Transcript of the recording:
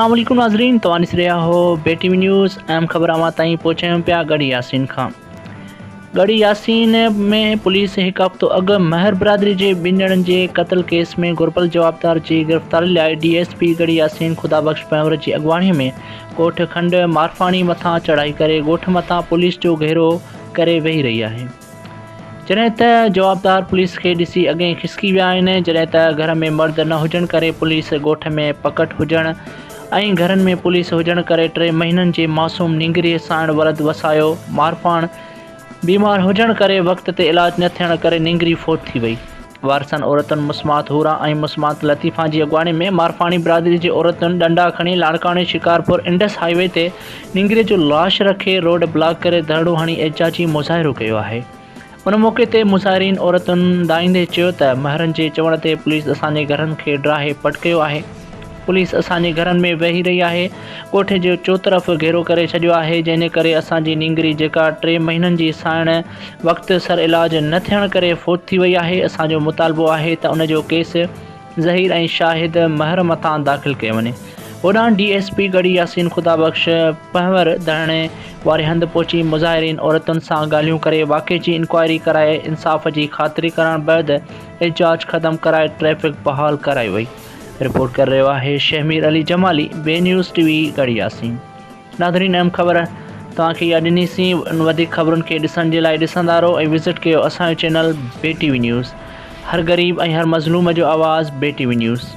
اسلام عليڪم ناظرين توهان ڏسي رهيا هو بي ٽي وي نيوز اهم خبر اوهان تائين پهچايون پيا ڳڙهي ياسين کان ڳڙهي ياسين ۾ پوليس هڪ هفتو اڳ مهر برادري جي ٻن ڄڻن جي قتل ڪيس ۾ گهربل جوابدار جي گرفتاري لاء D S P Garhi Yasin خدا بخش پنهور جي اڳواڻي ۾ ڳوٺ کنڊ مارفاڻي مٿان چڙهائي ڪري ڳوٺ مٿان پوليس جو گهيرو ڪري ويهي رهي آهي. جڏهن ته جوابدار پوليس کي ڏسي اڳئين کسڪي ويا آهن، جڏهن ته گهر ۾ مرد نه هجڻ ڪري پوليس ڳوٺ ۾ پڪٽ هجڻ ۽ گهرن ۾ پوليس هجڻ ڪري ٽي مهينن جي معصوم نينگري سائڻ ولد وسايو مارفاڻ بيمار هجڻ ڪري وقت تي علاج نه ٿيڻ ڪري نينگري فوت ٿي وئي. وارثن عورتن مسمات حورا ۽ مسمات لطيفه جي اڳواڻي ۾ مارفاڻي برادري جي عورتن ڏنڊا کڻي لاڙڪاڻي شڪارپور انڊس هاء وي تي نينگري جو لاش رکي روڊ بلاڪ ڪري ڌرڻو هڻي احتجاجي مظاهرو ڪيو آهي ان موقعي تي مظاهرين عورتن دانهيندي چيو ته مهرن جي چوڻ تي پوليس اسان جي گهرن کي ڊاهي پٽ ڪيو آهي پوليس اسان جي گهرن ۾ ويهي رهي آهي، ڳوٺ جو چوطرف گهيرو ڪري ڇڏيو آهي، جنهن جي ڪري اسان جي نينگري جيڪا ٽي مهينن جي سانئڻ وقت سر علاج نه ٿيڻ ڪري فوت ٿي وئي آهي، اسان جو مطالبو آهي ته ان جو ڪيس ظهير ۽ شاهد مهر مٿان داخل ڪيو وڃي. هوڏانهن D S P Garhi Yasin خدا بخش پنهور ڌرڻي واري هنڌ پهچي مظاهرين عورتن سان ڳالهيون ڪري واقعي جي انڪوائري ڪرائي انصاف جي خاطري ڪرڻ بعد احتجاج ختم ڪرائي ٽريفڪ بحال ڪرائي وئي. رپورٽ ڪري رهيو آهي Shahmir Ali Jamali B news T V Garhi Yasin ناظرين اهم خبر توهان کي اها ڏني سين ان وڌيڪ خبرن کي ڏسڻ جي لاء ڏسندا رهو ۽ وزٽ ڪيو اسان جو چينل بي ٽي وي نيوز هر غريب ۽ هر مظلوم جو آواز بي ٽي وي نيوز.